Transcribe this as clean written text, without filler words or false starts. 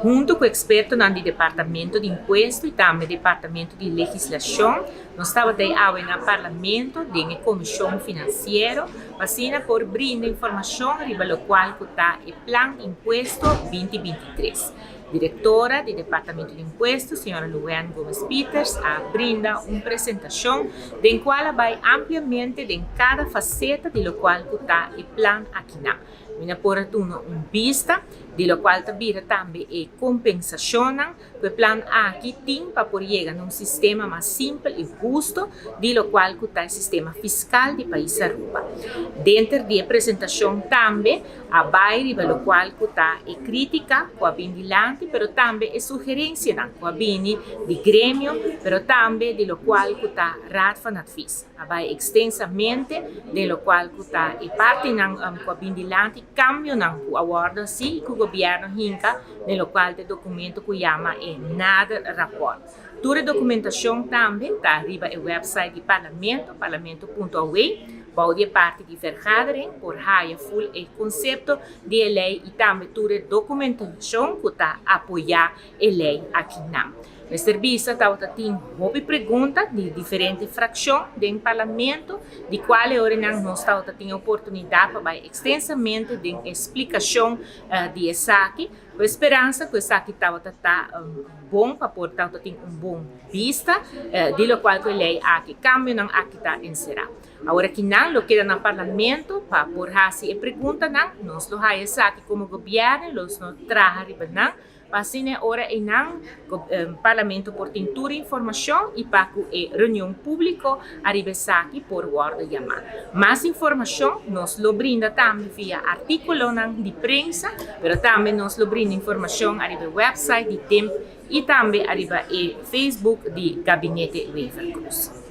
Hunto cu expertonan di Departamento di Impuesto y tambe Departamento di Legislacion, nos tabata awe na Parlamento den e Comision Financiero pa asina por brinda informacion riba locual cu ta e Plan di Impuesto 2023. Directora di Departamento di Impuesto, señora Luann Gomez Pieters, a brinda un presentacion den cual a bay ampliamente den cada faceta di locual cu ta e plan akinan. Mi a por a tuma un bista di locual ta bira tambe e compensacionnan cu e plan aki tin pa por yega na un sistema mas simpel y husto di locual cu ta e sistema fiscal di pais Aruba. Denter di e presentacion tambe a bay riba locual cu ta e critica cu a bin dilanti, pero tambe e sugerencianan cu a bini di gremio, pero tambe di locual cu ta Raad van Advies. A bay extensamente den locual cu ta e partinan cu a bin dilanti, cambionan cu a wordo haci cu gobierno hinca den locual ta e documento cu yama e nader rapport. Tur e documentacion tambe ta riba e website di Parlamento, parlamento.aw, bou di e parti di vergadering por haya full e concepto di e ley y tambe tur e documentacion cu ta apoya e ley akinan. Mester bisa tabata tin hopi pregunta di diferente fraccion den Parlamento, di cual e oranan nos tabata tin oportunidad pa bay extensamente den explicacion di esaki, cu speransa cu esaki tabata ta bon pa por tabata tin un bon bista di locual cu e ley aki, cambionan aki ta encera. Awor akinan lo keda na Parlamento pa por haci e preguntanan, nos lo haya esaki como gobierno, los no traha riba nan, pa asina ora einan Parlamento por tin tur informacion y pa cu e reunion publico ariba esaki por wordo yama. Mas informacion nos lo brinda tambe via articulonan di prensa, pero tambe nos lo brinda informacion ariba e website di TIMP y tambe ariba e Facebook di Gabinete Wever-Croes.